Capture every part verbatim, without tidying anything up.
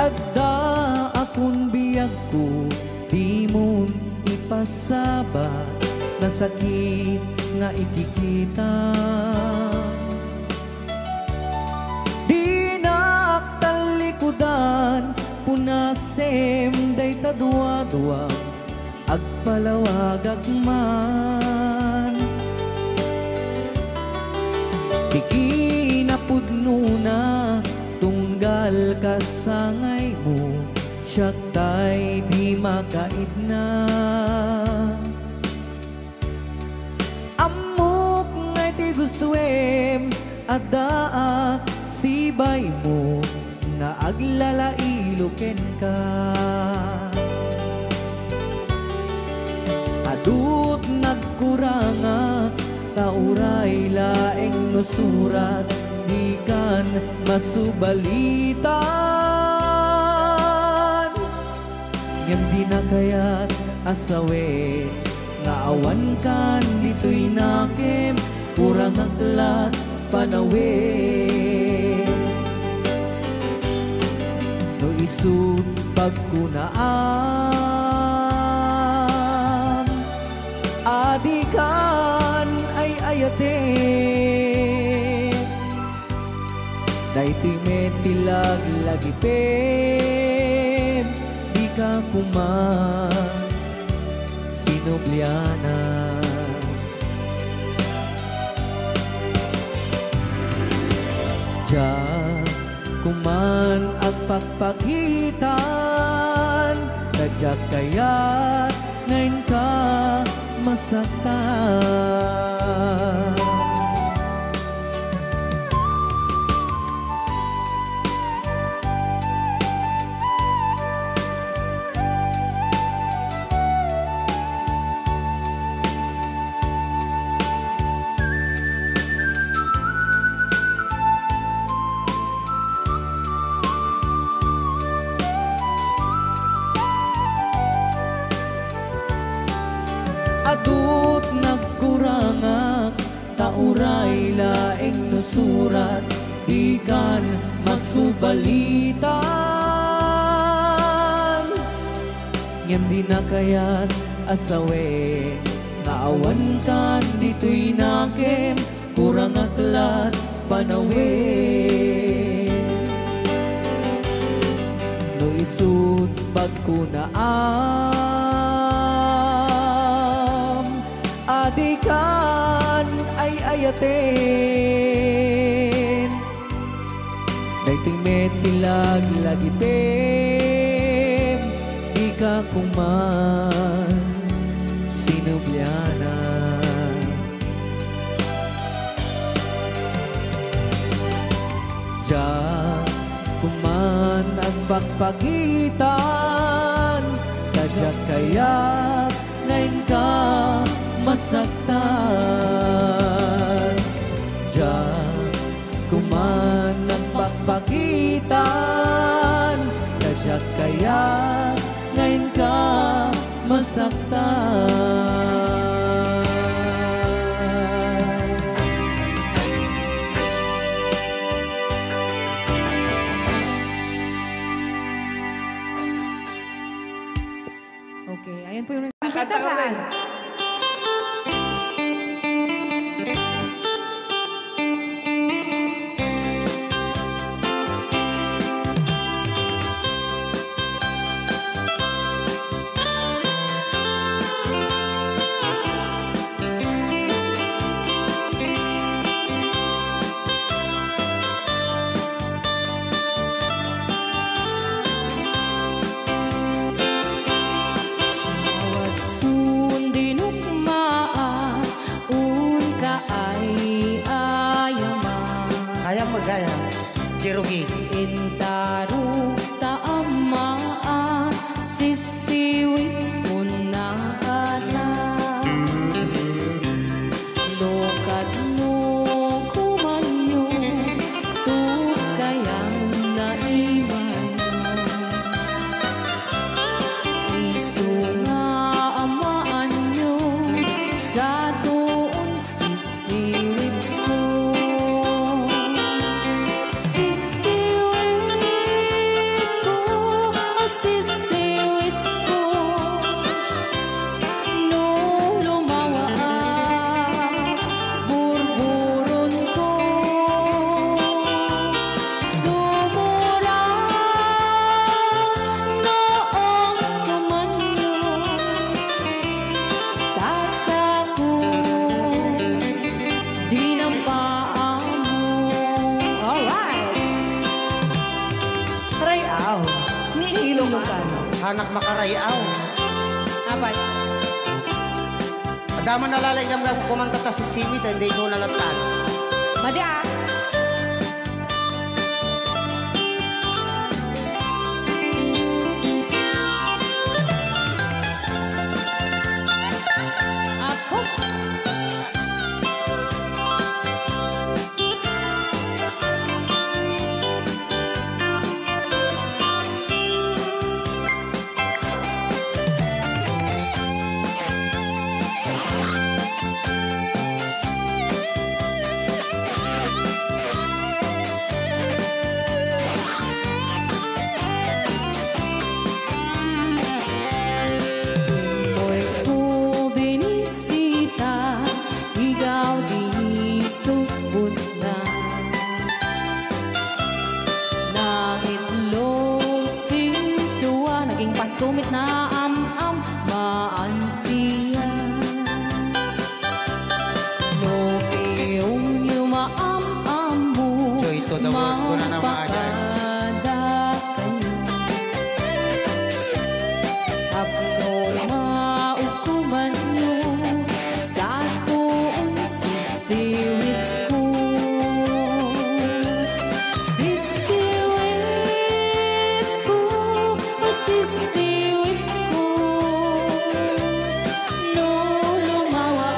Adda akon biagko, dimon ipasaba, nasakit nga ikikita. Dinak tallikudan, punasem dayta duadua, agpalawagak man. Ti kinapudnona, tunggal kasangaymo, siak tay di makaidna. Ammok nga iti gustoem, addaak sibaymo nga aglalailo kenka. Adut nagkurangak, ta uray laeng no surat, dikan masubalitan. Ngem dina kayat a sawen nga awankan ditoy nakem, kurangak lat panawen. No isut' pagkunaam a dikan ay-ayaten, daytoy met ti laglagipem, dika koma sinublianan. Diak koman agpakpakitan, ta diak kayat nga inka masaktan. Adut nagkurangak, ta uray laeng no surat, dikan masubalitan. Ngem dina kayat a sawen nga awankan ditoy nakem, kurangak lat panawen. No isut' pagkunaam a dikan ay-ayaten, daytoy met ti laglagipem, dika koman sinublianan. Diak koman agpakpakitan, ta diak kayat nga inka masaktan. Diak koman agpakpakitan, ta diak kayat nga inka masaktan. Okay, ayan po yung... Ang kanta saan? Awadton dinukmaat, unka ay-ayaman. Kayam, kayam. Di rugi. Intarok ta ammaat, sisiwit unna ata. No kadno komanyo, tukkayan na imaymo. Isu nga amaanyo, satoon sisiwitko. Sisiwitko. Ilocano. Hanak makaray-aw. Apay? Adda man nalalaing gamgam kumanta ta sisiwit, hindi ko nalattan. Madi, ah. Apo. Moy ko binisita, igaw di subot na. Nangitlog sintua, naging pastumit na am-am, maansiya. No piumyo maam-ammo, Joy to the world, kuna na, mga Jay. Mapakada kayo. Apno maukumanyo, satuon sisiwit ko. Sisiwit ko, sisiwit ko. No lumawa,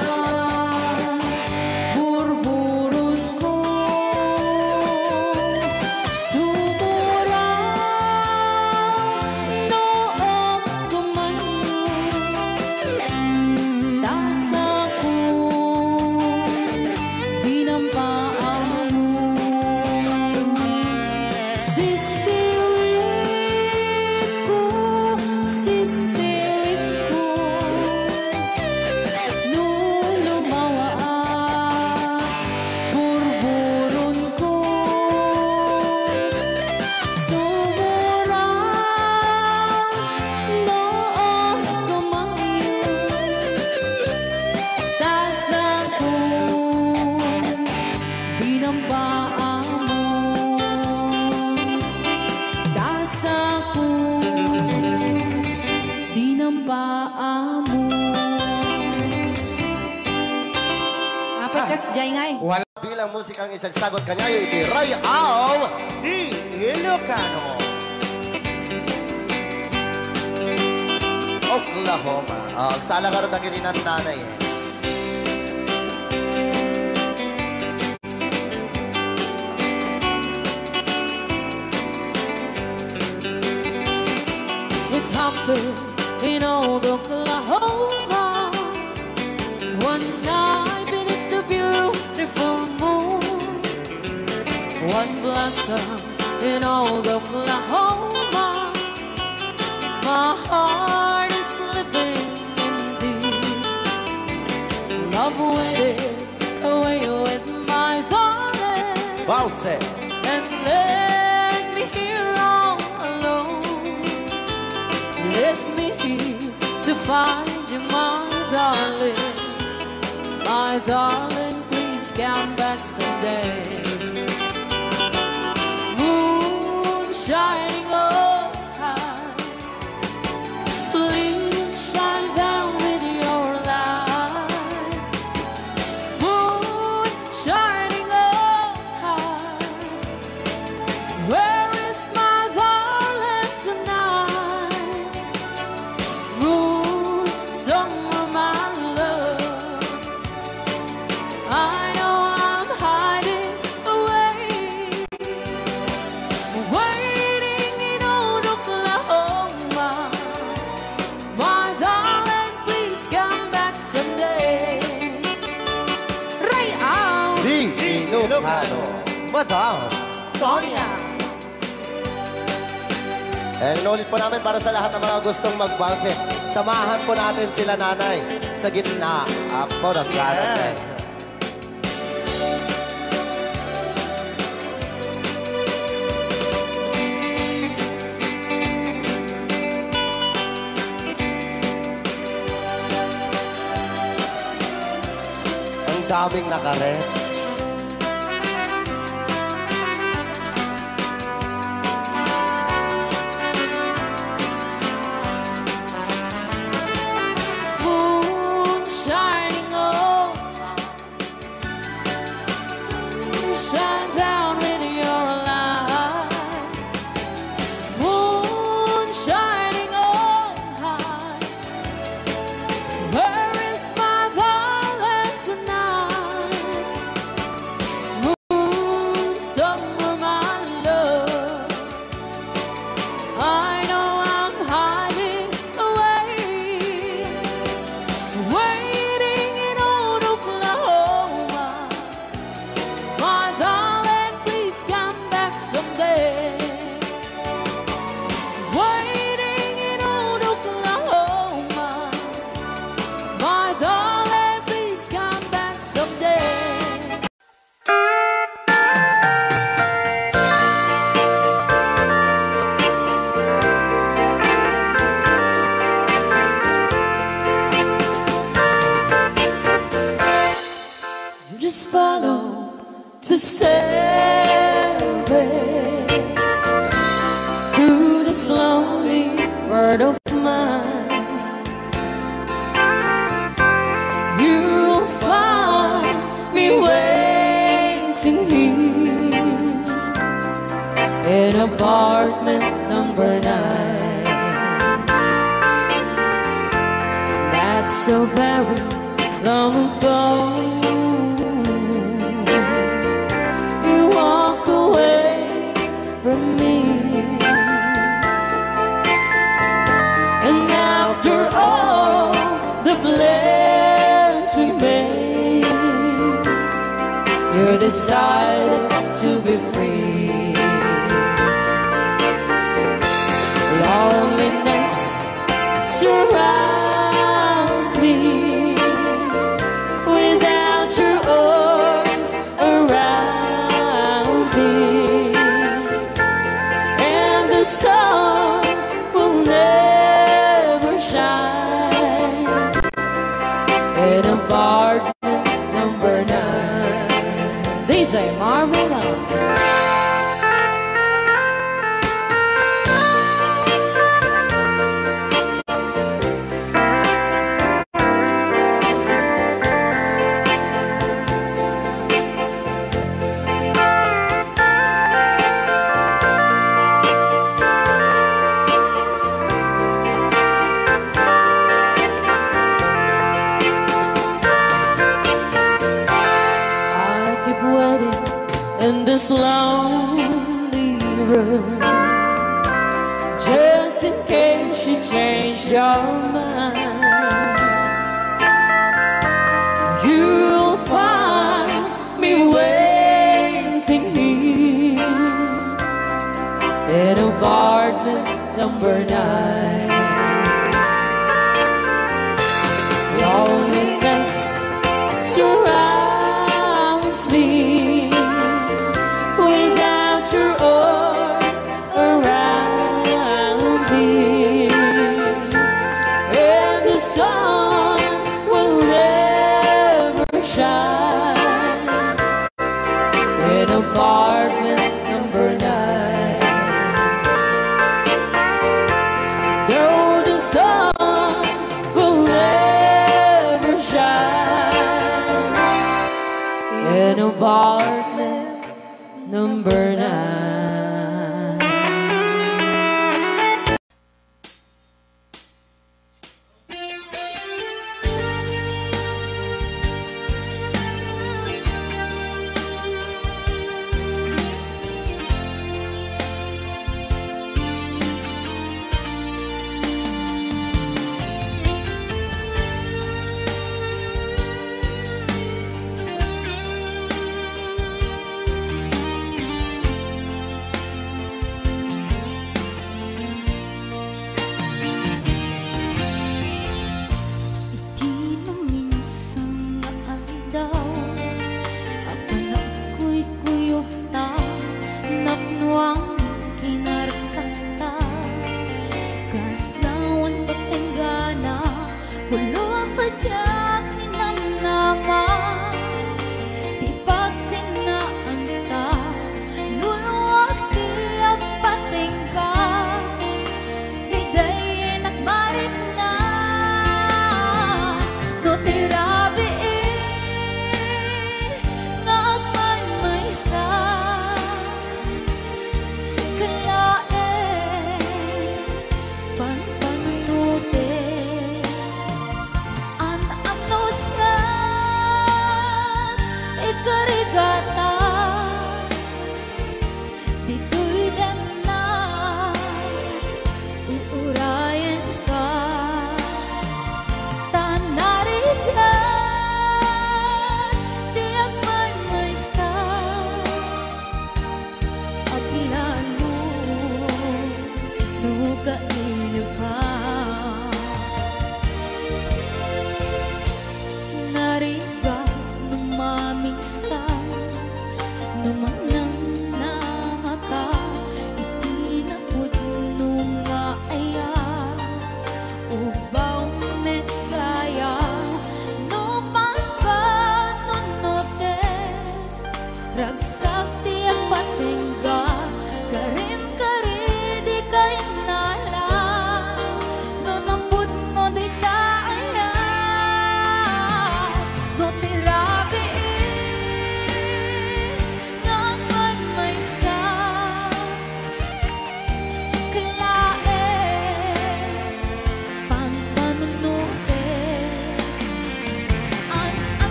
burburon ko. Sumura, no agkumanyo. Tasako, di nampaamo. Sisiwit ko, sisiwit ko. No lumawa, burburon ko. Sumura, no agkumanyo. Tasako, di nampaamo. Tasako, di nampaamo. Apat kas, Jay, ngay. Wala bilang musikang isagsagot kaniayo iti Ray-aw ni Ilocano. Oklahoma. Ah, agsala ka dagiti nannanay. It happened in old Oklahoma. One night beneath the beautiful moon, one blossom in old Oklahoma. My heart is living indeed. Love waited away with my darling. Valse. And left me here all alone. Left me here to find you, my darling. My darling, please come back someday. Moon shining on high. Please shine down with your light. Moon shining on high. Where is my darling tonight? Moon, somewhere, my love. I know I'm hiding away, waiting in old Oklahoma. My darling, please come back someday. Ray-aw ni Ilocano, Madam Tonya. Eh, inulit po namin para sa lahat ng mga gustong magbalse. Samahan po natin sila, Nanay, sa gitna. Apo, nagkaras na. Yes. Ang daming nakaret. someday. Waiting in old Oklahoma. My darling, please come back someday. Just follow the stairway through this lonely world of mine. You'll find me waiting here in apartment number nine. That's so very long ago. You walk away from me. And after all the plans we made, you decided to be free. Loneliness surrounds me without your arms around me, and the sun will never shine in apartment number nine. D J Marvin. I keep waiting in this lonely room, just in case you change your mind. You'll find me waiting here in apartment number nine. Loneliness surrounds me without your arms around me, and the sun will never shine in apartment number nine. Though the sun will never shine in apartment number nine.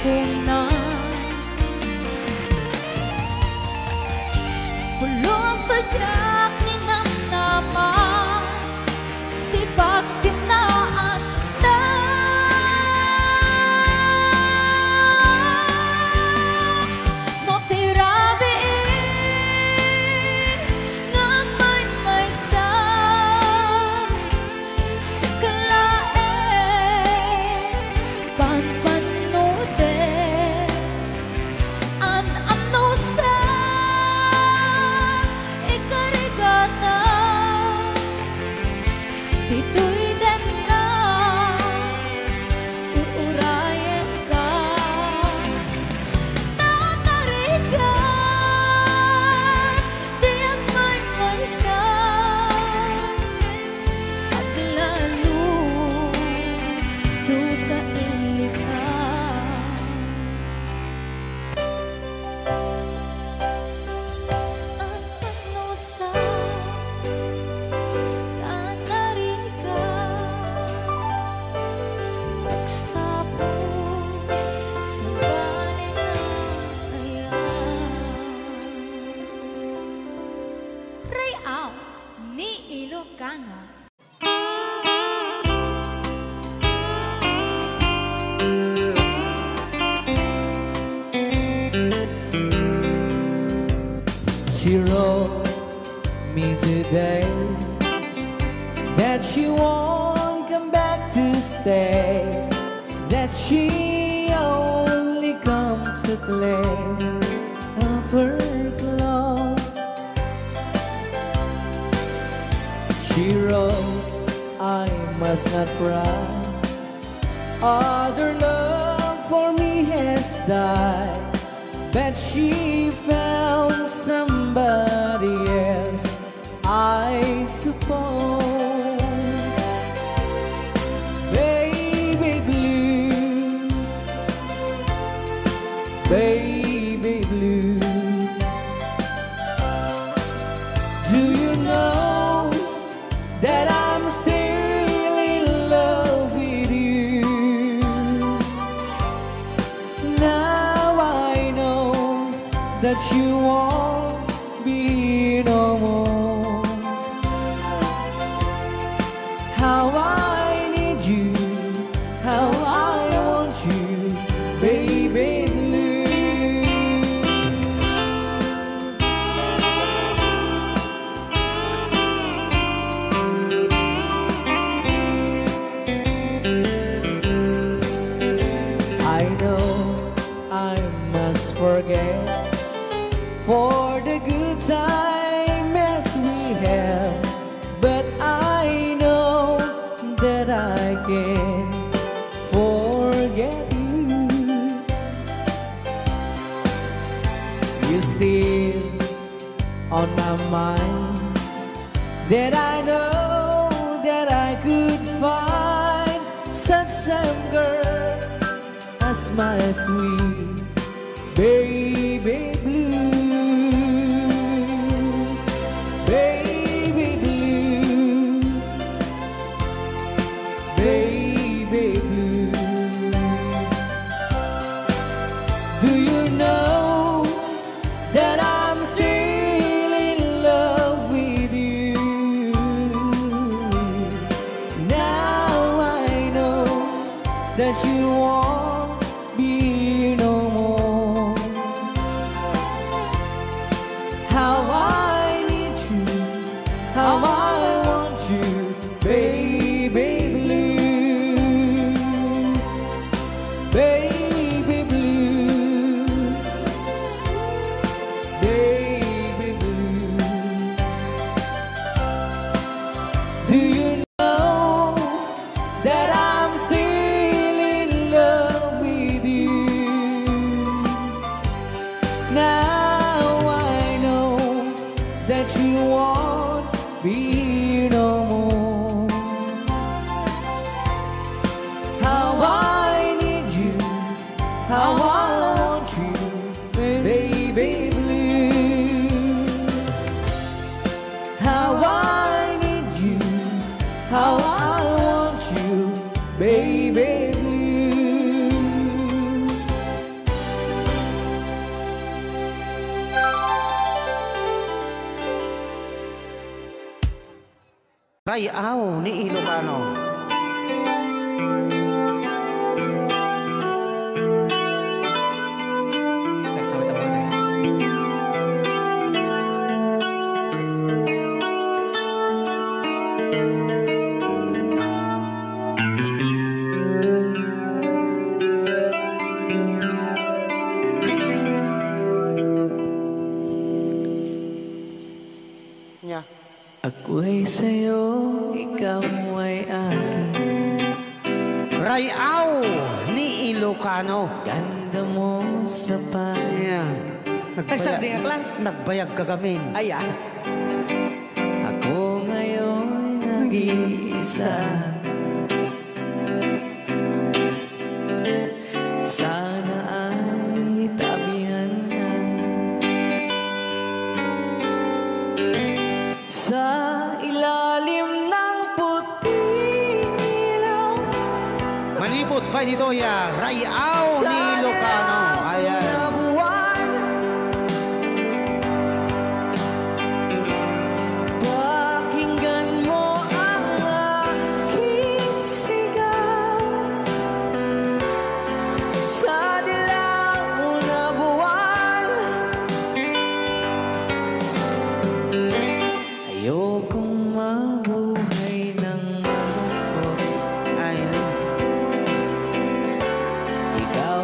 Kuna, pulos a diak ninamnama ti pagsinnaanna. No ti rabii nga agmaymaysa, sika laeng panpannuden. An-annosa, ikarigata, ditoy denna, uurayenka. Ta narigat, diak maymaysa, aglalo, duta ilika. An-annosa, ta narigat, agsapul, sabali na aya. Ray-aw ni Ilocano. She wrote me today that she won't come back to stay, that she only comes to play of her clothes. She wrote, "I must not cry. Other love for me has died." But she found somebody else, I suppose. Baby blue, baby blue, do you know that I'm still in love with you? Now I know that you won't be no more. How I need you, how I want you, baby blue. I know I must forget for the good time as we have, but I know that I can't forget you. You still on my mind, that I know that I could find such same girl as my sweet baby blue, baby blue, baby blue. Do you know that I'm still in love with you? Now I know that you won't be no more. How I need you, how I want you, baby blue, baby blue, baby blue. Do you know that I'm still in love with you? Now I know that you won't be no more. How I need you, how I want you, baby blue. How I need you, how I want you, baby blue. Ray-aw ni Ilocano. Nya. Ako'y sa'yo, ikaw ay akin. Ray-aw ni Ilocano. Ganda mo sa pa- Ayan. Ay, Nagbaya-, sagdi lang. Nagbayag ka gamin. Ay, ah. Ako ngayon nag-iisa. Sana ay tabihan na sa ilalim ng puting ilaw. Manipod pa ni Toya, Ray-aw ni Ilocano. Ayan. Sa dilaw na buwan. Pakinggan mo ang aking sigaw sa dilaw na buwan. Ayokong mabuhay nang malungkot. Ay. Ikaw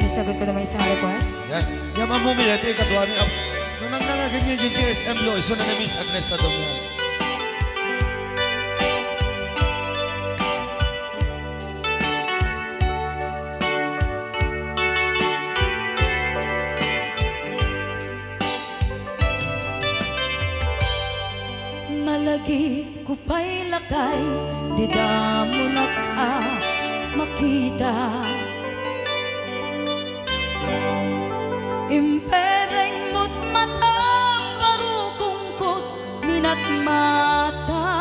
Miss, sagot ko naman isang request. Yan. Yan, Ma'am Mumi, ito yung kaduami. Ap-, nung nang nangagin yung G G S M Lo, iso na ni Miss Agnes sa Domo. Malagip ko pay lakay, dida mo nak a makita. Impereng mo't mata, parukong ko't minatmata.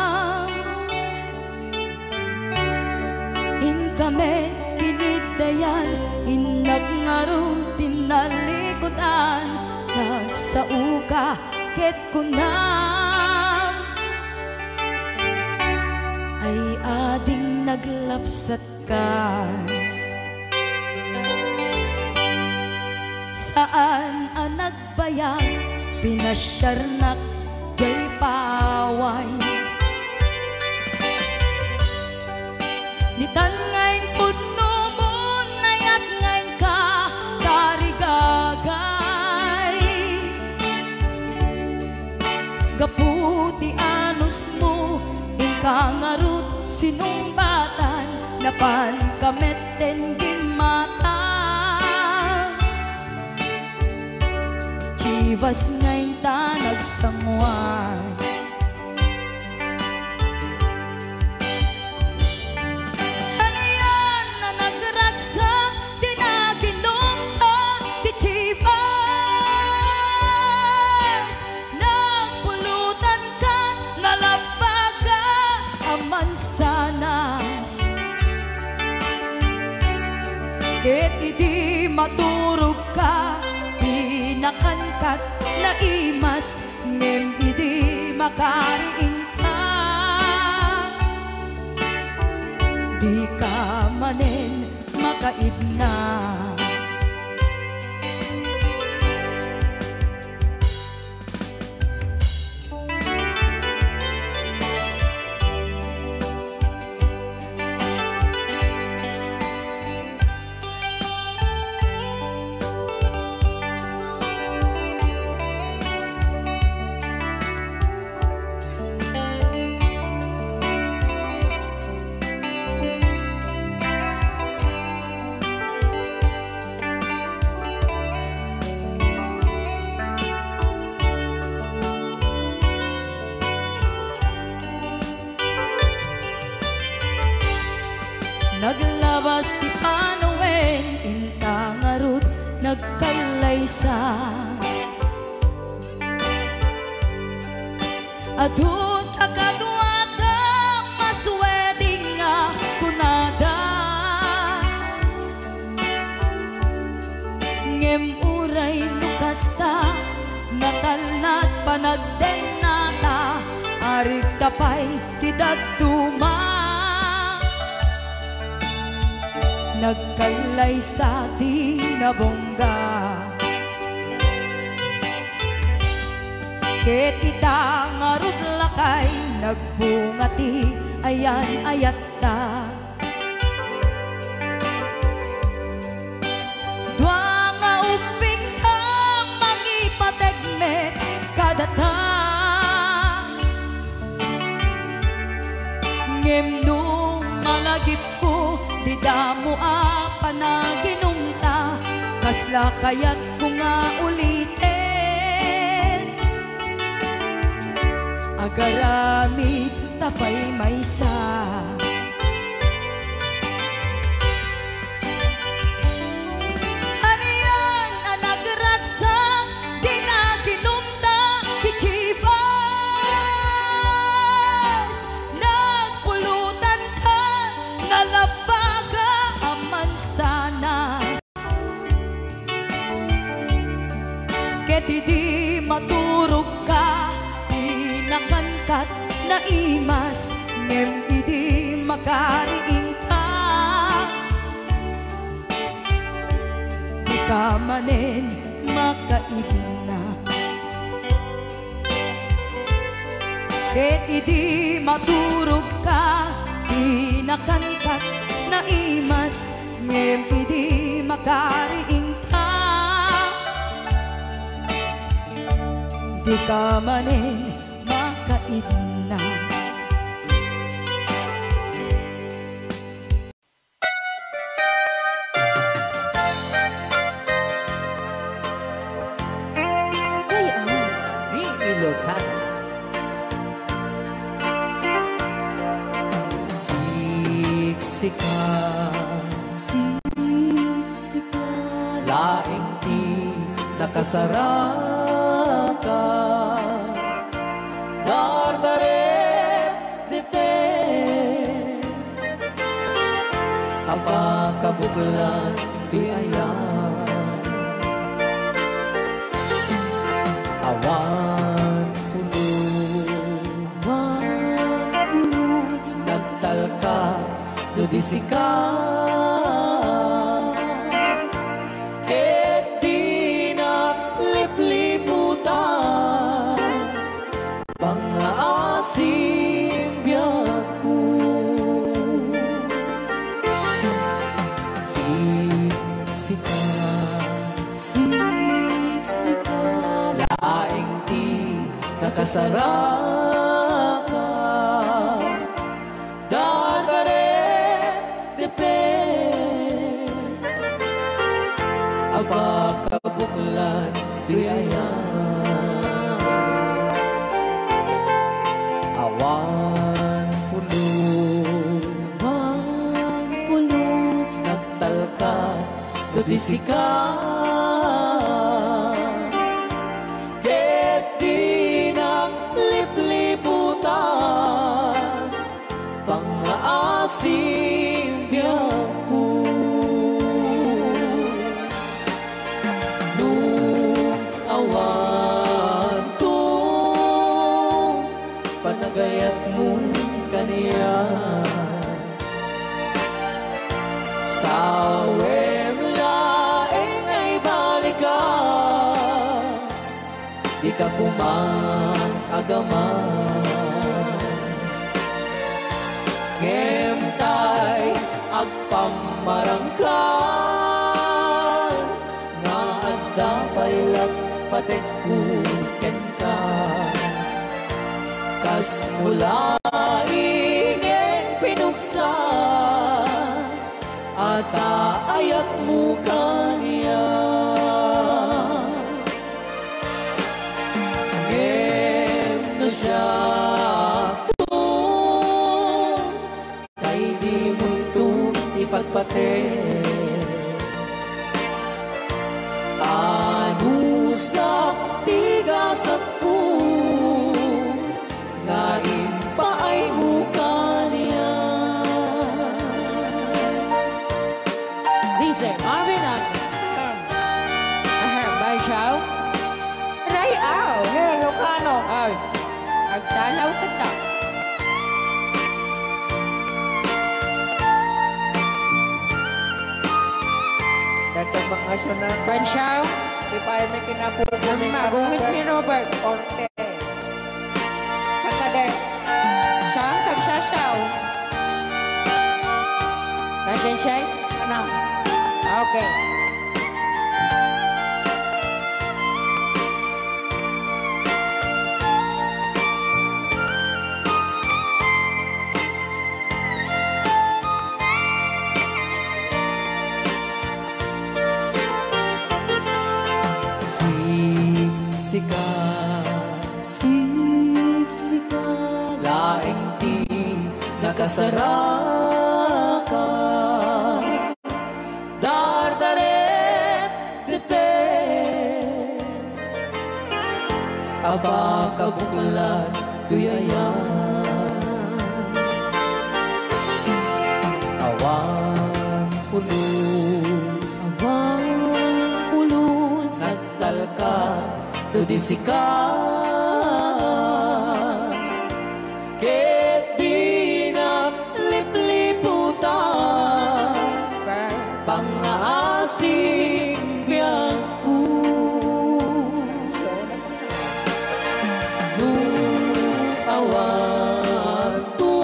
Inka met tiniddayan, innak ngarud tinalikudan, nagsaoka ket kunam, ay ading naglapsatka. Saan a nagbayag, pinasiarnak jay paway. Ditan nga impudno mo, nayat nga inka tarigagay. Gapu ti anus mo, inka ngarud sinungbatan, napanka met ten gimmata. Chivas nga inta nagsanguan. Anian a nagragsak ti naginumta ti Chivas? Nagpulutan kat nalabbaga a mansanas. Ket idi maturogka, pinakankat naimas, ngem idi makariingka, dika manen makaidna. Naglabas ti panawen, inta ngarud nagkallaysa. Adu ta kaduada, maswedding nga kunada. Ngem uray no kasta, natalnat panagdennata, arigta pay ti dadduma. Nagkallaysa ti nabungga. Ket ita ngarud lakay, nagbunga ti ayan-ayatta. Dua nga ubbingka, mangipateg met kadata. Ngem no malagipko, dida mo a panaginumta, kasla kayatko nga uliten. Agaramid ta pay maysa. Anian a nagragsak, dina ginumta ti Chivas. Nagpulutan ka, nalabbaga a mansanas. Ket idi maturogka, pinakankat naimas, ngem idi makariingka, dika manen makaidna. Ket idi maturogka, ti Idi nakankat, naimas, ngem idi makariingka, dika manen makaidna. Ay, ah. Di Ilocano. Siksika, siksika, laeng ti nakasaraka. Dardarep dete a pakabuklan ti ayan. Awan pulos, awan pulos, nagtalka no di sika. Ket dinak lipliputan pangngaasim biagko. Siksika, siksika, laeng ti nakasaraka. Dardarep depet a pakabuklan ti ayan. Awan pulos, awan pulos, nagtalka no di sika. Ket dinak lipliputan pangngaasim biagko. No awanto panagayatmo kaniak, sawem laeng nga ibalikas. Dika koma agaman. Ngem tay agpammarangkan nga adda pay la patekko kenka. Kasmo laeng pinuksa a taayatmo kaniak. Ngem no siakto, tay dimonto ipatpateg. Anusak ti gasatko nga impaaymo kaniak. D J Marvin ang, ahem, Bansiaw. Ray-aw. Ilocano. Ay, agtalaw ka ta. Dagdag mga asyonada. Bansiaw. Di pa ay may kinapupo ni Ang magungit ni Robert. Orte. Sakade. Saan kagsasaw? Nasensya? Ano? Okay. Siksika, siksika, laeng ti nakasaraka. Dardarep dete a pakabuklan toy ayan. Awan pulos, awan pulos, nagtalka no di sika. Ket dinak lipliputan pangngaasim biagko. No awanto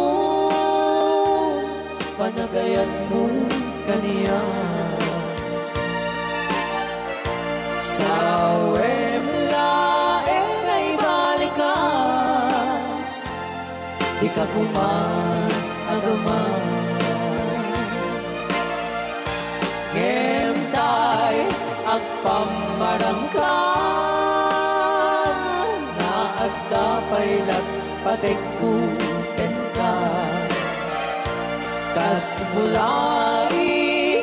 Dika koma agama. Ngem tay agpammarangka nga adda pay latpatekko kenka. Kas bulay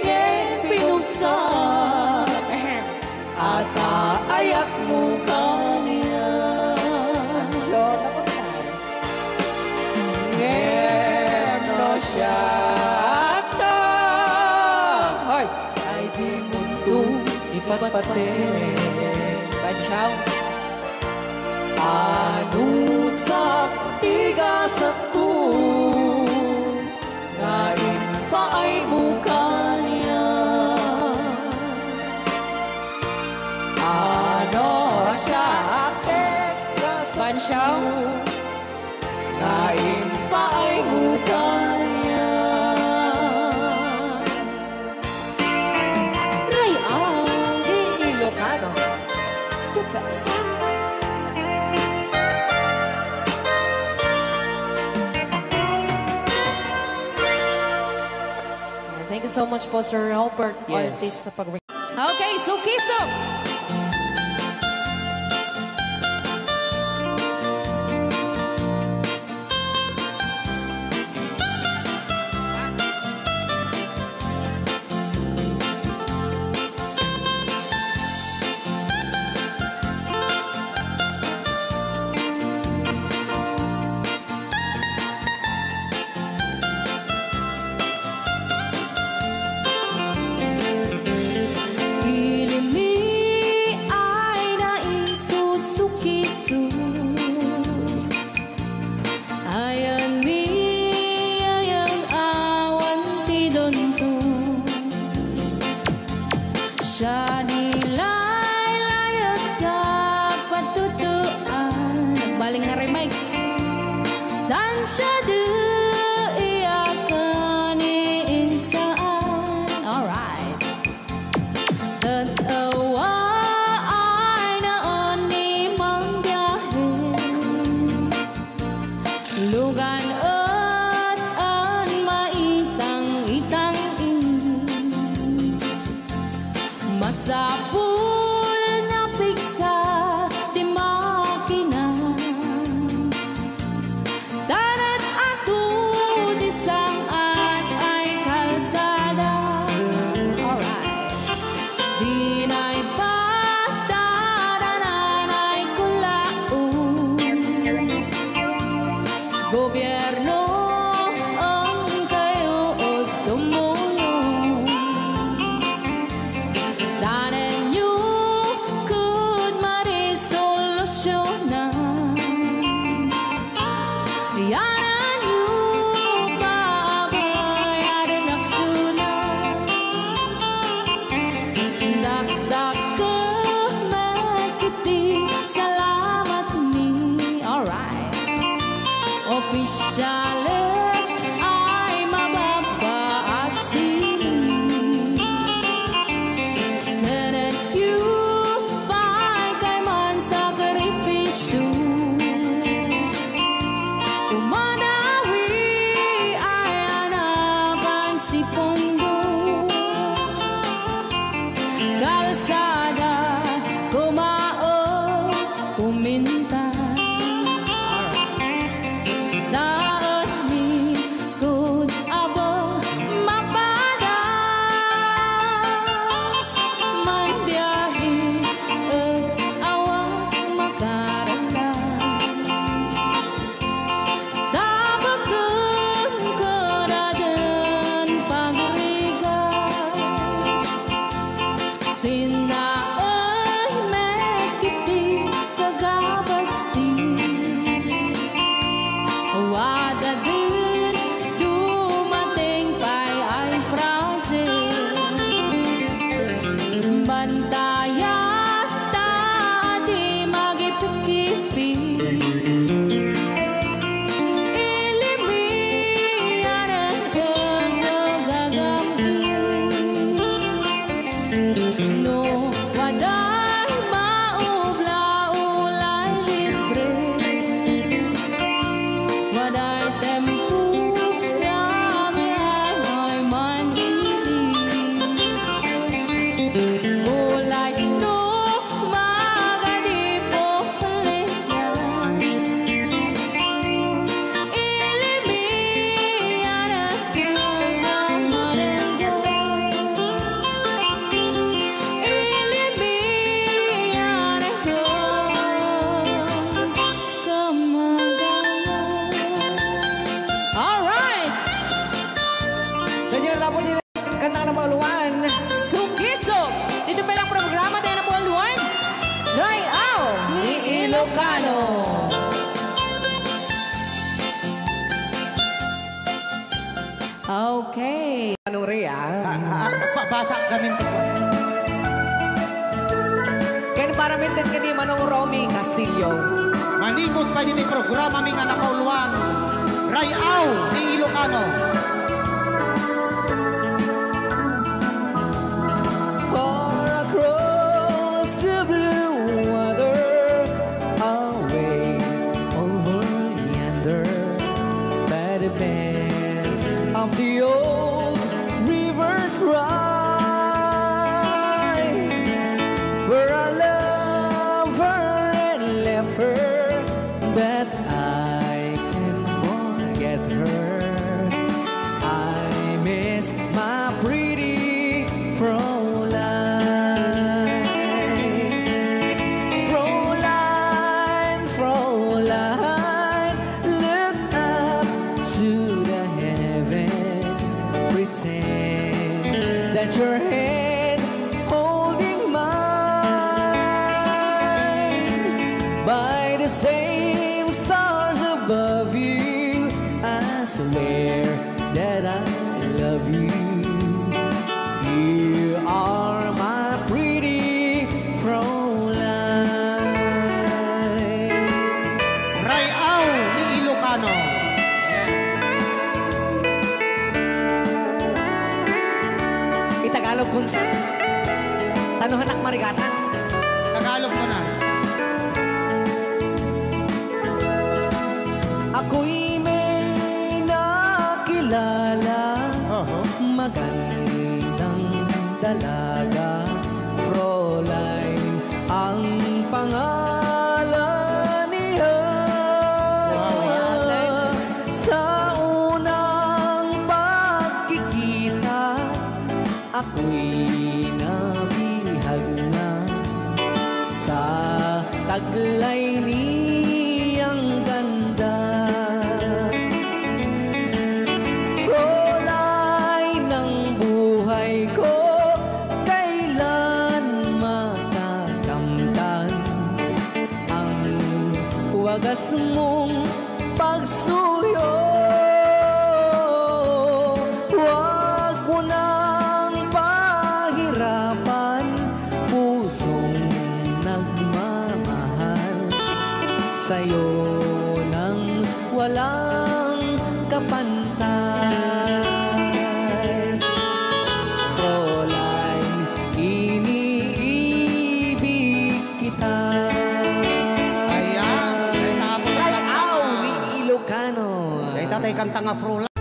ngem pinugsa. Aayatmo kaniak. Ano siya? Dapat na. Ngem no siak ta, hoy, ay dimonto ipatpateg. Bansaw. Anusak ti gasatko nga impaaymo kaniak. Ano siak ket kasano nga impaaymo kaniak. Ray-an. Ilocano. The best. Thank you so much po, Sir Robert Yes. Ortiz, sa pag- Okay, so kiso. Ilimmi ay naisusukiso. Ayanmi, ayan awan ti dunto. Siak ni laylayat ka patutuan. Nagbaling nga remix. Tan siak di iyakan ni insaan. Alright. Tet-ewa ay naan ni mangbiahe. Lugan et an maitang-itang ini. Masapul nga pigsa ti makina. Tanet ato ti sang-at ay kalsada. Alright. Dinay patadanan ay kulaon. Gobierno, ang kayo o tumulong. Tanenyo kud marisolusyona. Yananyo paabayaden aksyonan. Dakdakkel met iti salamatmi. Alright. Opisyal Okay. Manong Rhea. Ah, ah, ah, pa-, basa kami ti Ken para minted kadi Manong Romy Castillo. Manipud pay ditoy programami nga nakauluan, Ray-aw ni Ilocano. Far across the blue water, away over yonder, by the bends of the old river's cry, where I love her and left her, but I can't forget her. I miss my pretty Fräulein. Fräulein, Fräulein, look up to the heaven. Pretend that your hand holding mine by the same stars above you. I swear that I love you. You are my pretty Fräulein. Ray-aw ni Ilocano. Itagalog kunsa. Tano hanak marigatan. Tagalog mo na. Ako'y may nakilala, Oho. Magandang dalaga, Fräulein ang pangalan niya. Wow. Sa unang pagkikita, ako'y nabihag na sa taglay niyang ganda. Fräulein ng buhay ko, kailan matakamtan ang wagas mong pagsuyo? Huwag mo nang pahirapan, pusong nagmamahal, sa'yo nang walang kapantay. Fräulein, iniibig kita. Ayan, ay, tapos Ray-aw ni Ilocano. Ay, tatay, kanta nga, Fräulein.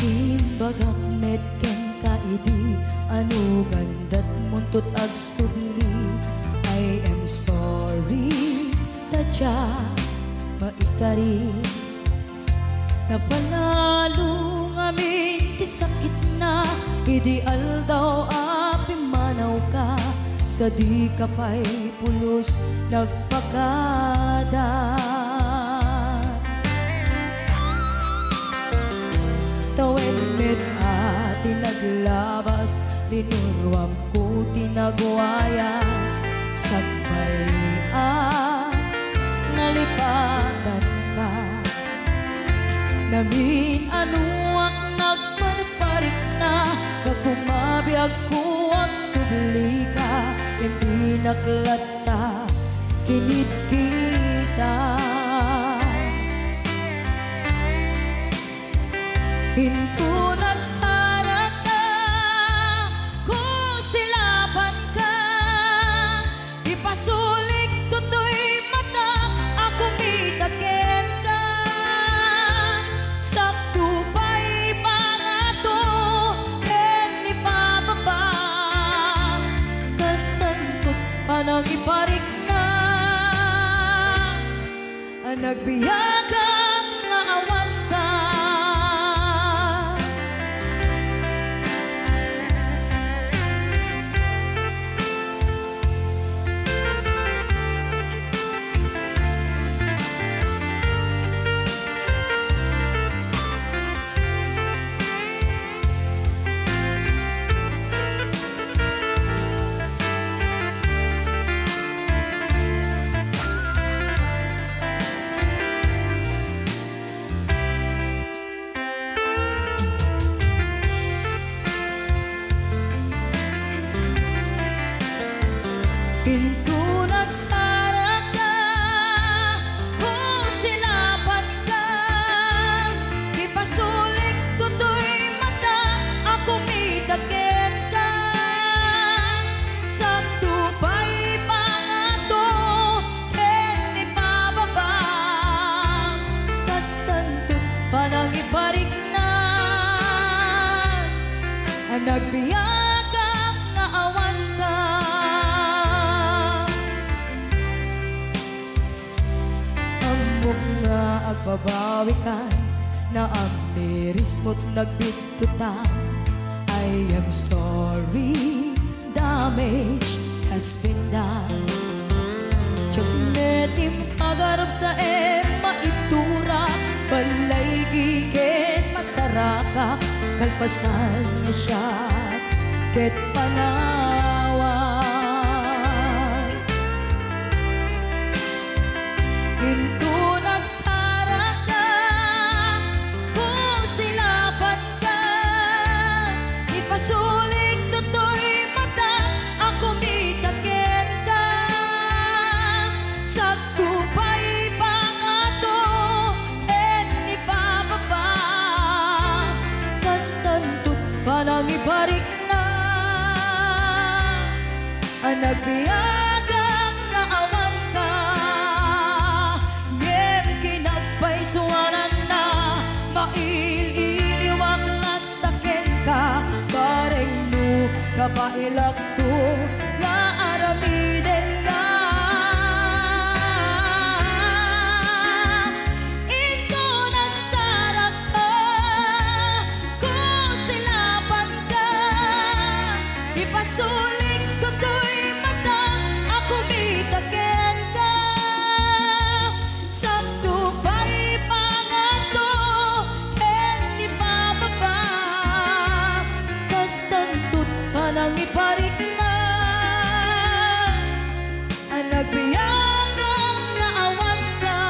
Imbagak met kenka idi, ano gandat muntot agsubli. I am sorry, ta dia maikari. Napanalo ngamin ti sakitna idi aldaw a pimmanawka, sa dika pay pulos nagpakada. Tawen met a ti naglabas, linuruam ko ti nagwayas, sakbay a nalipatanka. Namin-anoak nagparparikna, gapu mabiagko agsublika, imbinak latta kinitkita. Inton agsaraka, kusilapanka, ipasulik toy matak a kumita kenka. Sakto pay pangato ken ipababa, kas tanto a nangiparikna. A nagbiagak nga awanka. Nagbiagak nga awanka. Ammok nga agbabawikan, naamirismo't nagbidtotan. I am sorry, damage has been done. Diak met impagarupsaem, maiturak, balay giken masarakak, kalpasan nga siak ket panawan. Inton agsarakka, kung silapanka, ipasulik toy mata a kumita kenka. Sakto pay pangato ken ni Papa, kastanto panangiparikna. A nagbiagak nga awanka, ngem kinagpaysuananna, mail-iliwak latta kenka, bareng no kabaelakto nga aramidenka. Inton agsarakka, kung silapanka, ipasulik toy mata a kumita kenka. Sakto pay pangato ken ni Papa, kastanto't panangiparikna. A nagbiagak nga awanka.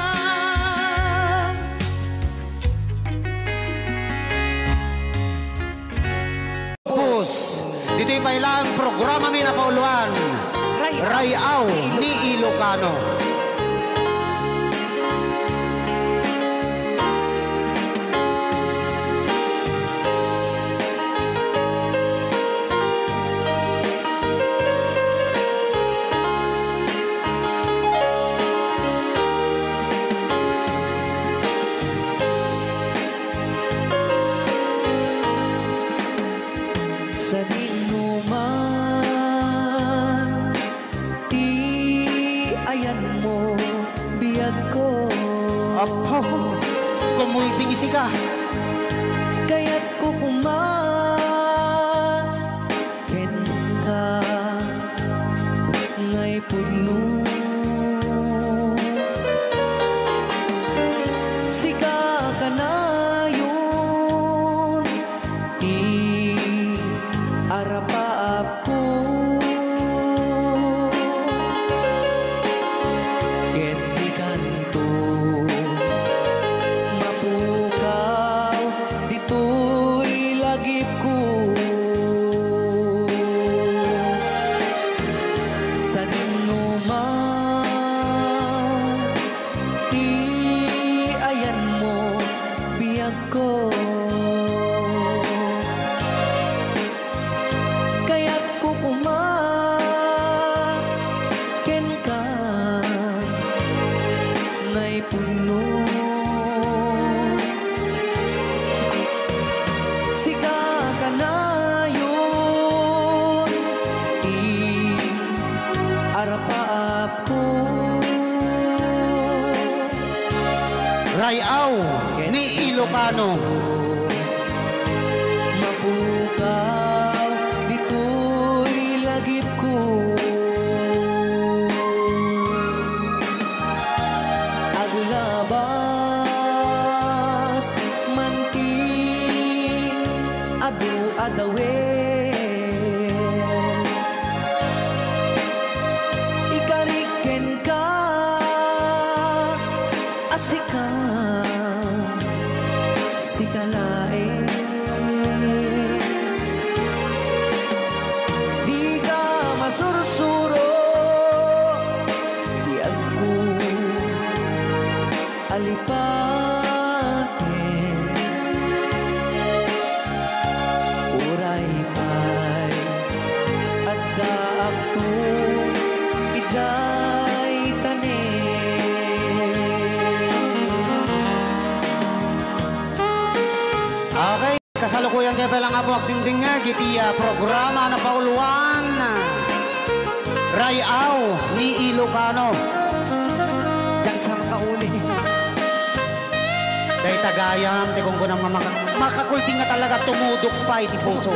Pus, ditoy pay laeng programami a napauluan, Ray-aw ni Ilocano. Sadinoman ti ayanmo, biagko. Apo, kumulding isika. Kayatko koma kenka, ngay pudno. Sika kanayon ti arapaapko. Ket dikanto mapukaw ditoy lagipko. Sadinoman ti ayanmo, biagko. Kayatko koma kenka, ngay pudno. Sika kanayon ti arapaapko. Ray-aw ni Ilocano. Mapukaw ditoy lagipko. Aglabas man ti adu a dawel. Ikarik kenka a sika, sika laeng. Dika masursuro, biagko. Alipaten, uray pay addaakto idiay tanem. Okay. Kasalukuyan tayo pay lang, Apo, agdingdingngeg iti, ah, programa a napauluan, Ray-aw ni Ilocano. Diak sa makauli. Dayta gayam ti kunkunam nga maka-, makakulding nga talaga tumudok pay ti puso.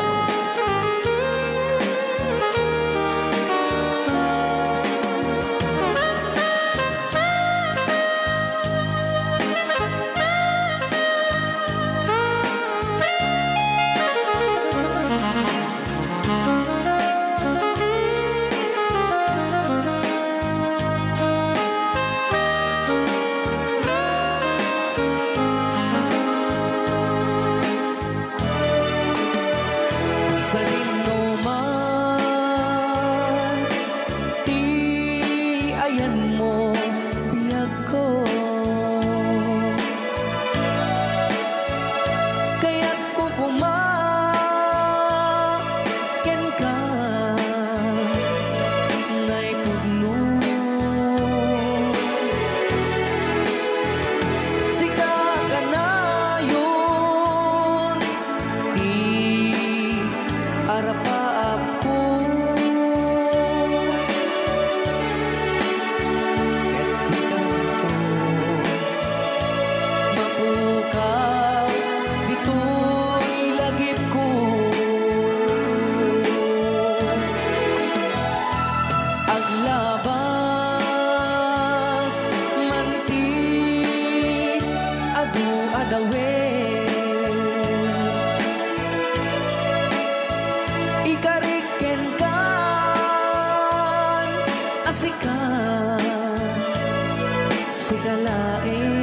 Sadinoman ti ayanmo, biagko. Kayatko koma kenka, naipudno. Sika kanayon ti arapaapko. Ket dikanto mapukaw ditoy lagipko. Aglabas man ti adu a dawet, ikarik kenkan a sika, sika laeng.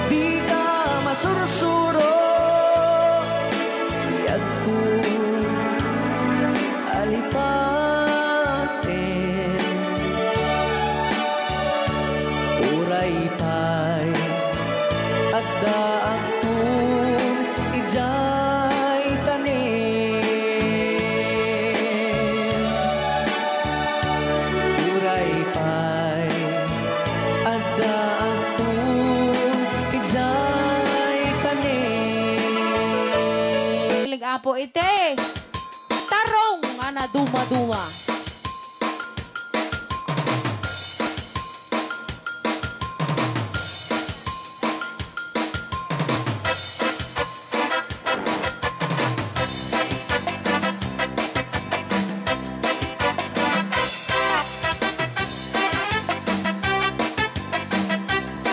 Dika masursuro, biagko, alipaten. Uray pay addaakto idiay tanem. Uray pay addaakto idiay tanem. Ilig, Apo, iti tarong a nadumaduma.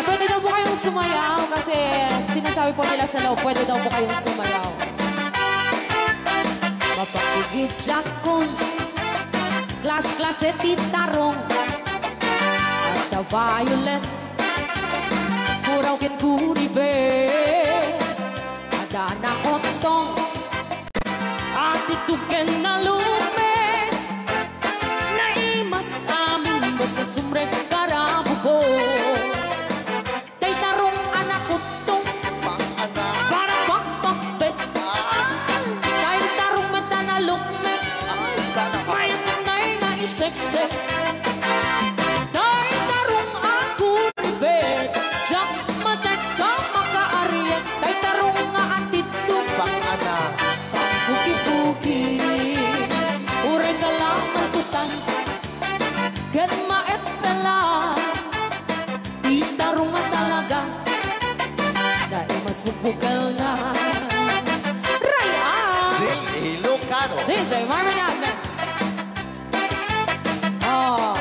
Pwede daw po kayong sumayaw kasi sinasabi po nila sa loob, pwede daw po kayong sumayaw. Mapakigidjakon, klas-klase ti tarong. At the violet, puraw ken gunibe. Adda nakottong, atitog ken nalukmeg. Naimas amin basta sumrek para buko. Tay tarong a nakottong, para pakpakbet. Tay tarong met a nalukmeg. Mayat nay nga iseksek. Tay tarong a gunibe, diak matekka makaariek. Tay tarong nga atitog, pang-ana, pangpukipuki. Uray kalaman kutan ken maepela. Ti tarong a talaga, naimas met bukelna. Ray-aw! Ding Ilocano. D J Marvin Agna. Oh,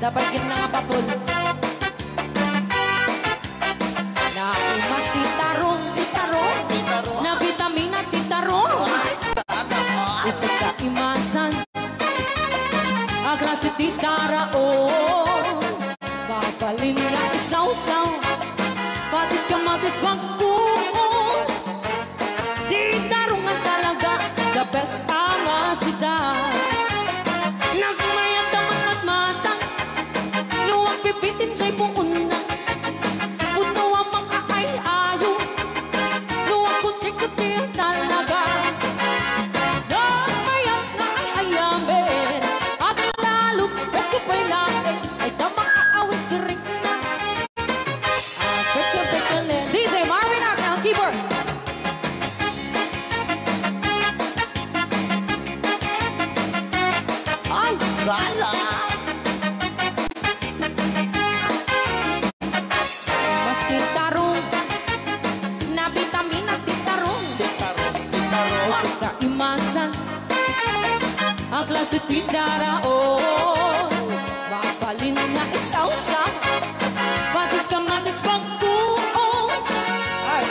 dapat gid na nga papul. Naimas ti tarong, ti tarong. Ti tarong. Nabitamina ti tarong. Ay, sana all. Isu kaimasan a klase ti tarong. Babalin nga isawsaw, patis, kamatis, bangkong. Ti tarong a talaga, the best a nga sida. Nagmayat a matmatmatang, no agbibitin jay puonna. Pudno a makaay-ayo, no agkutkutki a talaga. Nagmayat nga ay-ayamen, aglalot, bes ko pay laeng, ay da makaawis rikna. Ah, pekyo, pekyo, le, Sa tindaraon, mabalin nga isawsaw. Patis kamatis pagtuo. Ay,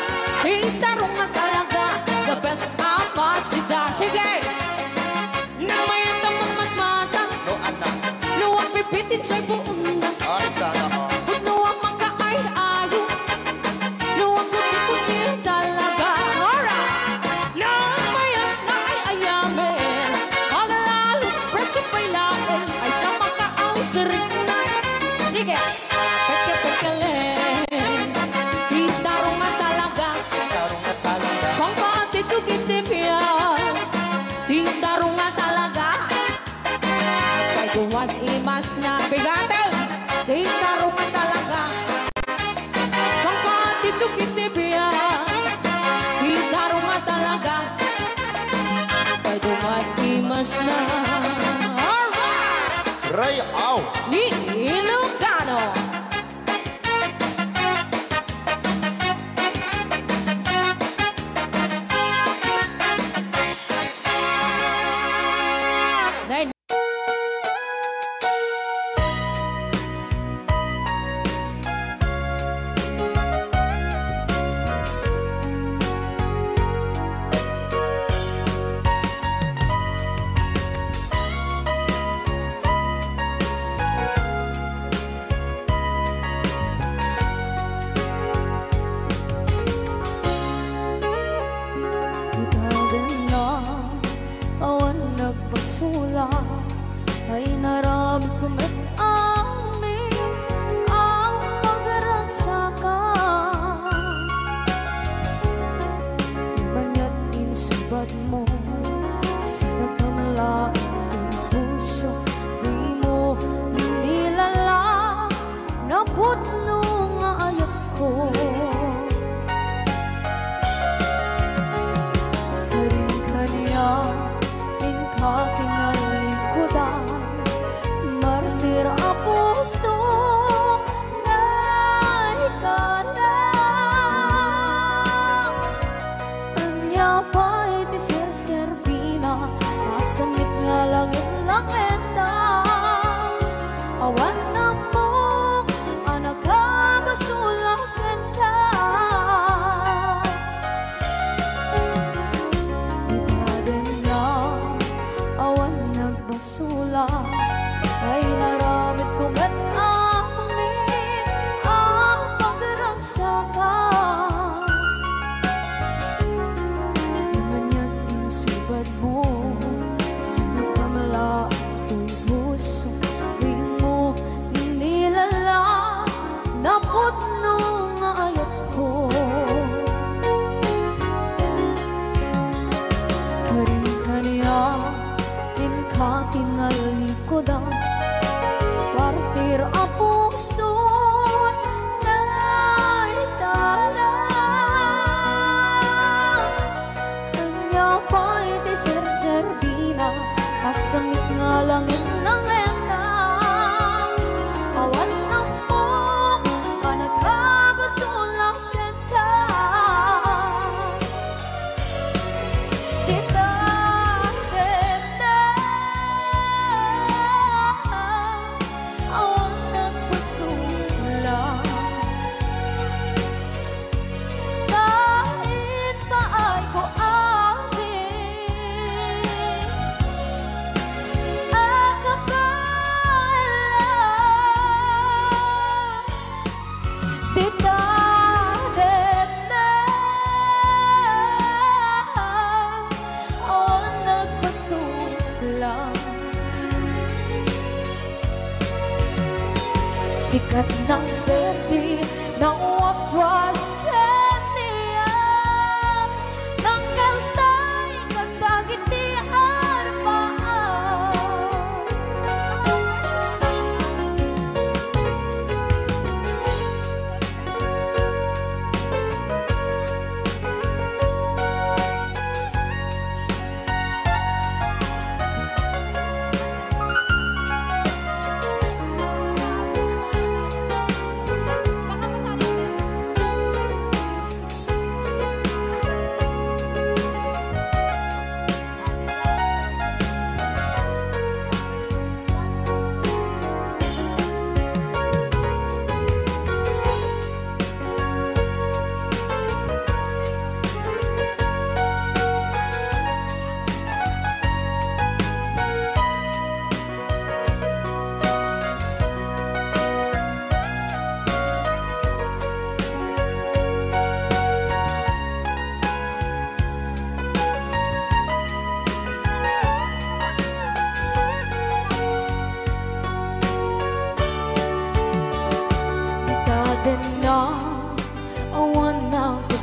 tindaro nga talaga, the best a pasida. Sige! Nang mayat a magmatmata. No, anak. Luwag pipitin siya'y buong na. Ay, sana all. Pudno ang makaay-ayo. Luwag ko di ko di talaga. Alright! Nang mayat nga ay ayamen. Agalalo, presko pay laeng. Ay, ta makaaw siring na. Sige. Peke-pekelen. Tindaro nga talaga. Tindaro nga talaga. Pangpatid ko kitipia. Tindaro nga talaga. Kay duwan imas na bigaten.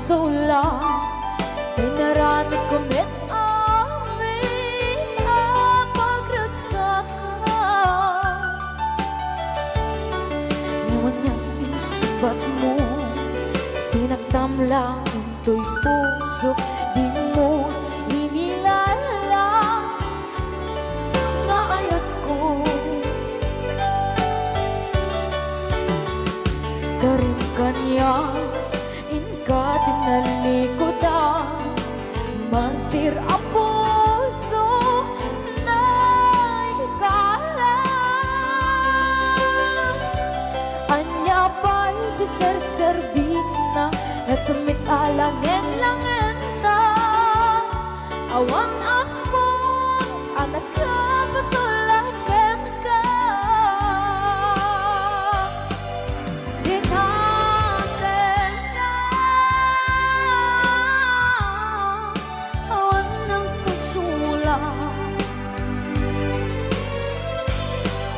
Sula, inaramidko met amin a pagragsakan. Ngem ania ti insungbatmo, sinaktam laeng toy pusok, dimo inilalang nga ayatko. Karim kaniak, inka ti nalikudan, mantir a puso, naikalang. Ania pay ti serserbina, nasemmit a langen-langenta. Awan ammon a nakapasulak kenka. Dita tenna, awan nang pasulak.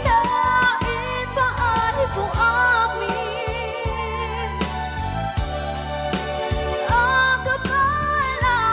Naipaayko amin a kabaelan.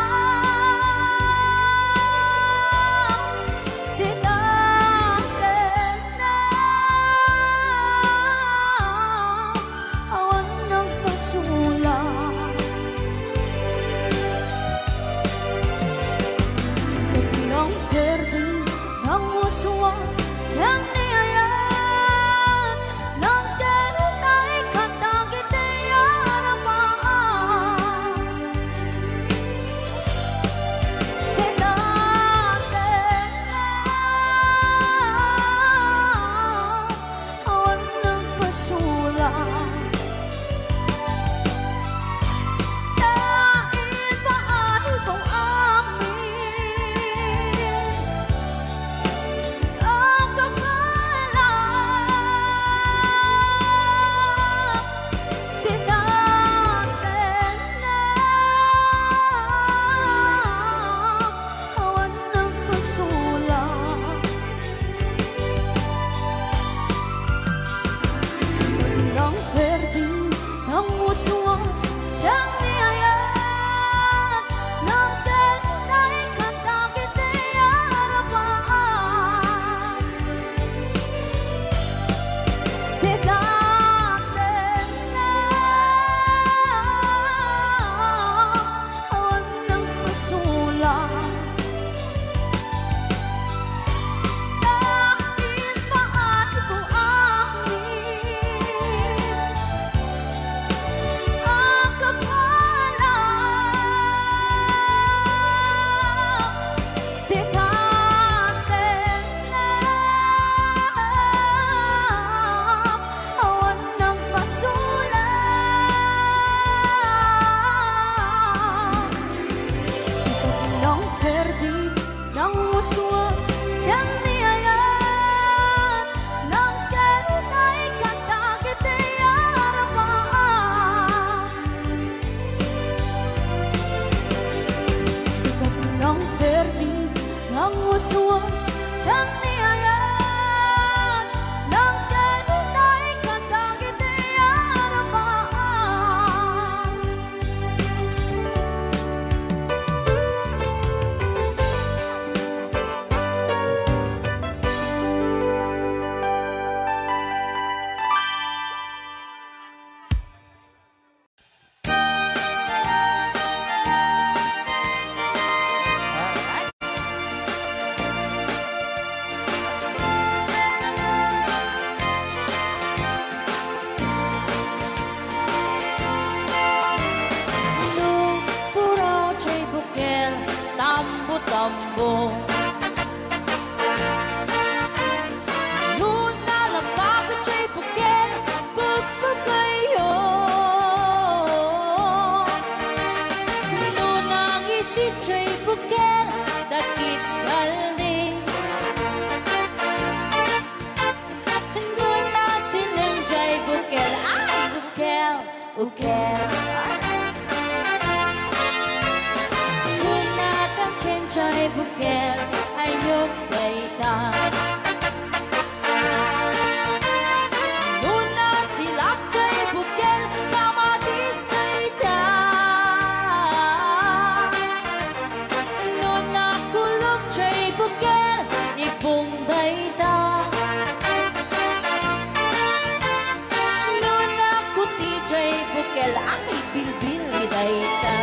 Ay, bilbil mi dayta.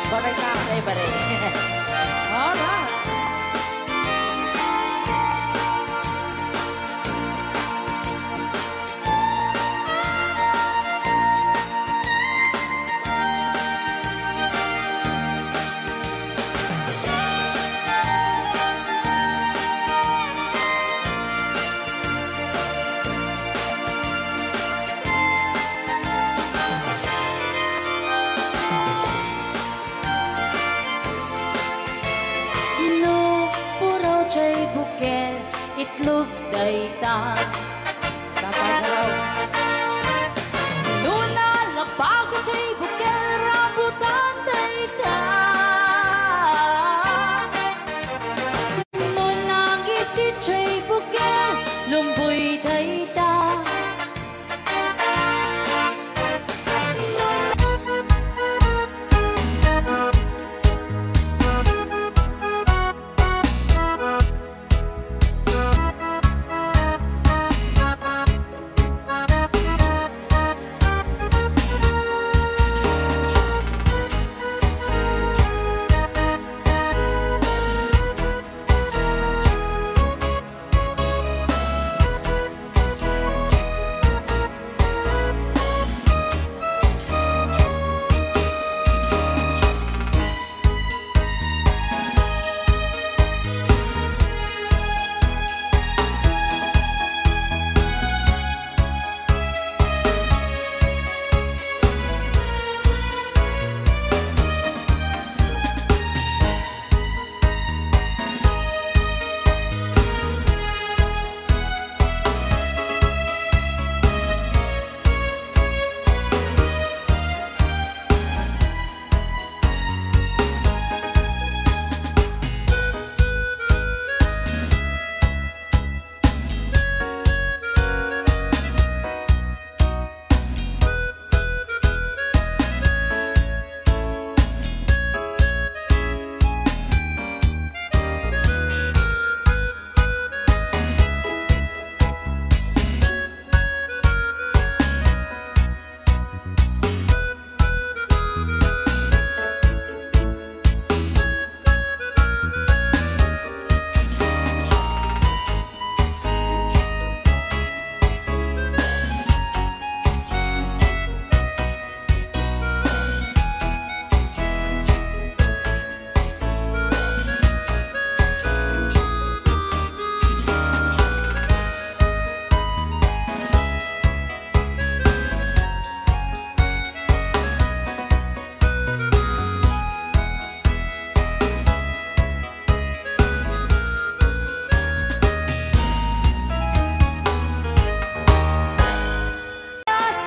Baray ka, ay, baray. Alright. No puraw jay bukel, itlog dayta. Tapay puraw. No nalapag jay bukel, rambutan dayta. No nangisit jay bukel, lumboy dayta.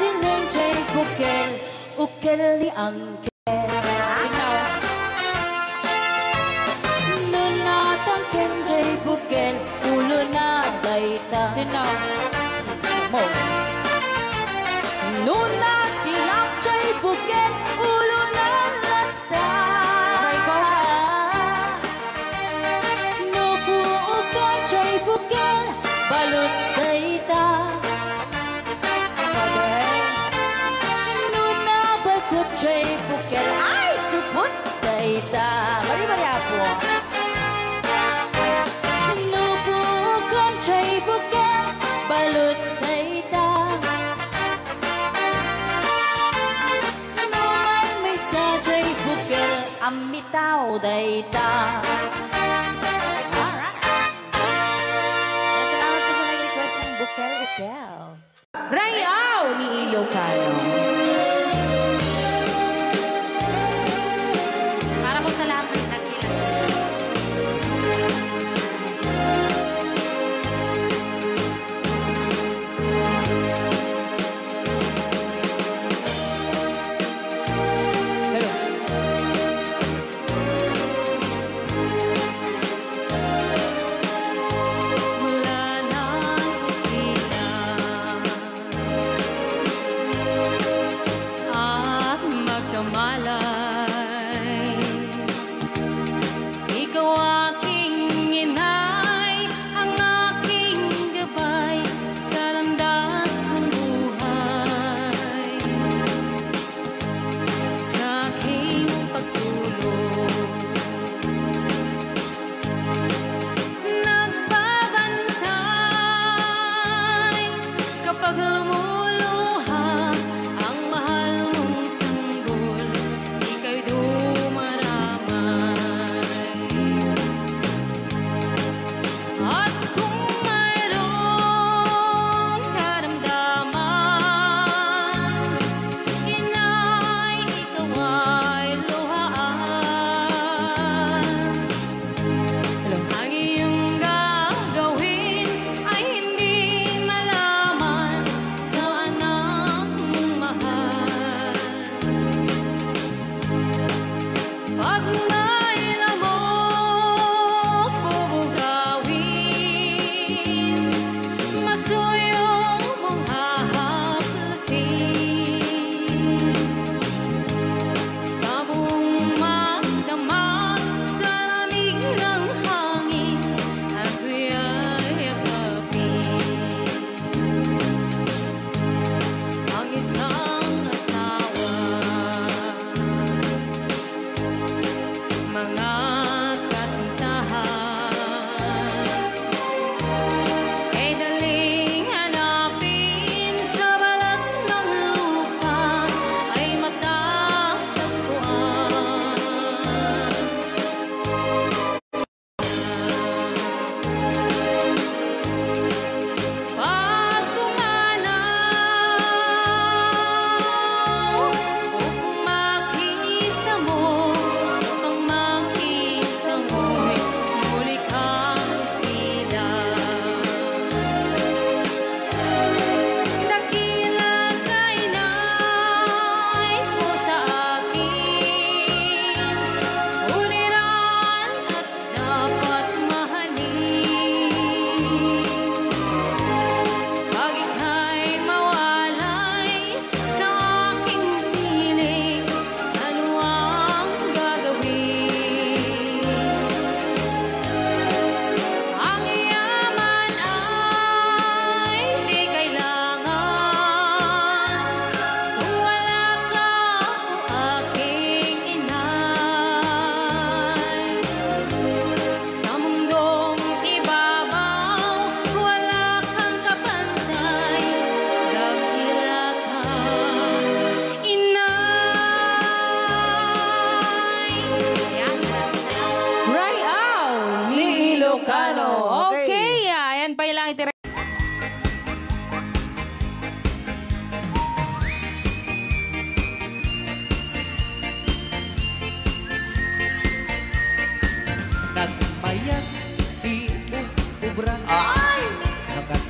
Sining jay bukel, ukel ni Angkel. Sino? No natangken jay bukel, ulo na dayta. Sino? Mo. No nasilak jay bukel, ulo na latta. Aray ko. No buukan jay bukel, balut dayta. Aray. No nabagot jay bukel, ay, supot dayta. Bari-bari, Apo. No buukan jay bukel, balut dayta. No maymaysa jay bukel, ammitaw dayta. Alright. Kaya salamat po sa nag-request ng Bukel Ukel. Rayaw ni Ilocano. Para po sa lahat ng nagkilala.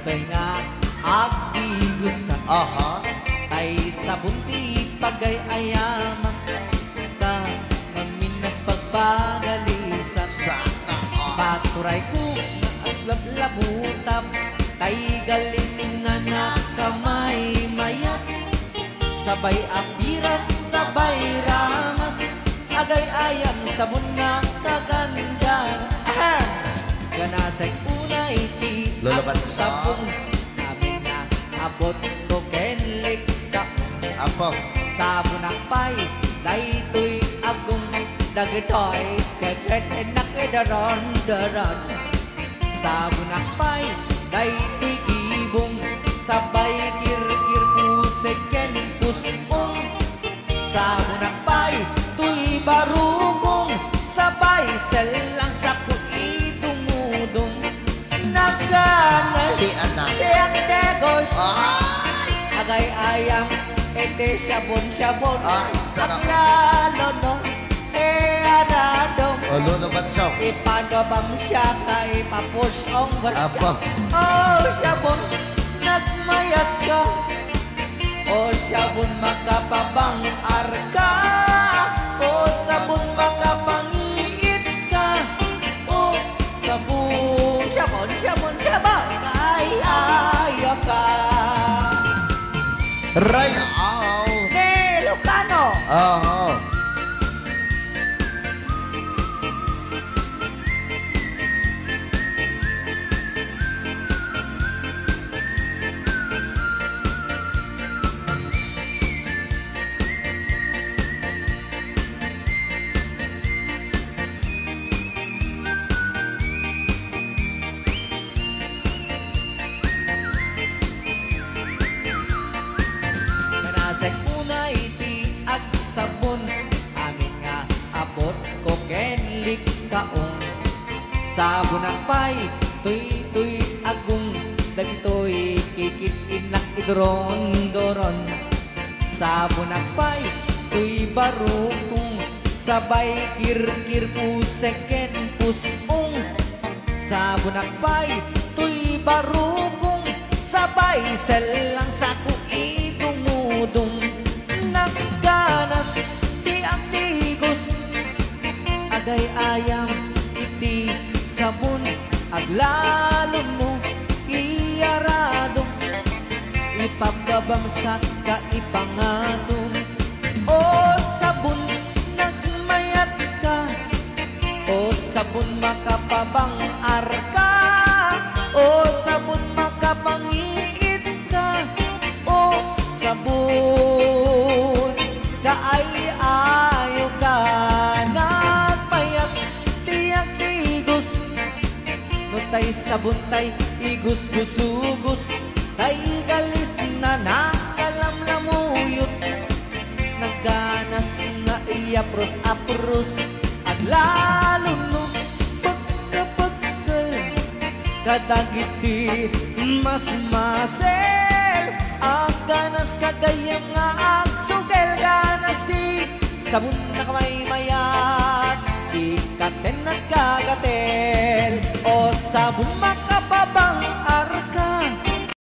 Tay nga agdigosak. Aha. Tay sabon ti pagay-ayamak. Ka ngamin nagpagbagalisak. Sana all. Paturay ko nga aglablabutap. Tay galis na nakamaymayat. Sabay apiras, sabay ramas, agay-ayam sabon nga kaganda. Ahem! Ganasek unay ti Lolo Bansa. Agsabon, amin nga abot ko ken likka. Apo. Sabonak pay, daytoy agum, dagitoy keket, nakidaron-daron. Sabonak pay, daytoy gibong, sabay kirkir, pusek ken pus-ong. Sabonak pay, toy barukong, sabay sellang sako idumudong. Nagganas Ti anak. ti agdigos. Ay! Agay-ayam, iti sabon-sabon. Ay, sarap. Aglalo no, e aradom. Olo no, Bansong. Ipanobang siya ka, ipapus-ong. Apa. Oh, sabon, nagmayat ka. O sabon, makapabang-ar ka. O sabon, makapangiit ka. O sabon, sabon, sabon, sabon, kay ayo ka. Right out. Ni Lucano. Aha. Kanasek unay ti agsabon, amin nga abot ko ken likkaon. Sabonak pay, toy, toy, agum, dagitoy kikit-innak iduron-duron. Sabonak pay, toy, barukong, sabay kirkir, pusek ken pus-ong. Sabonak pay, toy, barukong, sabay sellang sako idumudong. Nagganas ti agdigos, agay-ayam iti sabon, aglalo no iyaradom, ipababangsak ka ipangadom. O sabon, nagmayat ka. O sabon, makapabang-ar ka. O sabon, makapangiit ka. O sabon, kaay-ayo ka. Nagmayat ti agdigos. No tay sabon tay igusgusugus, tay galis na nakalamlamuyot. Nagganas nga iyapros-apros, aglalo no pekkel-pekkel kadagiti masmasel. Agganas ka gayyem nga agsugel, ganas ti sabon nakamaymaya, ikaten nagkagatel. O sabon, maka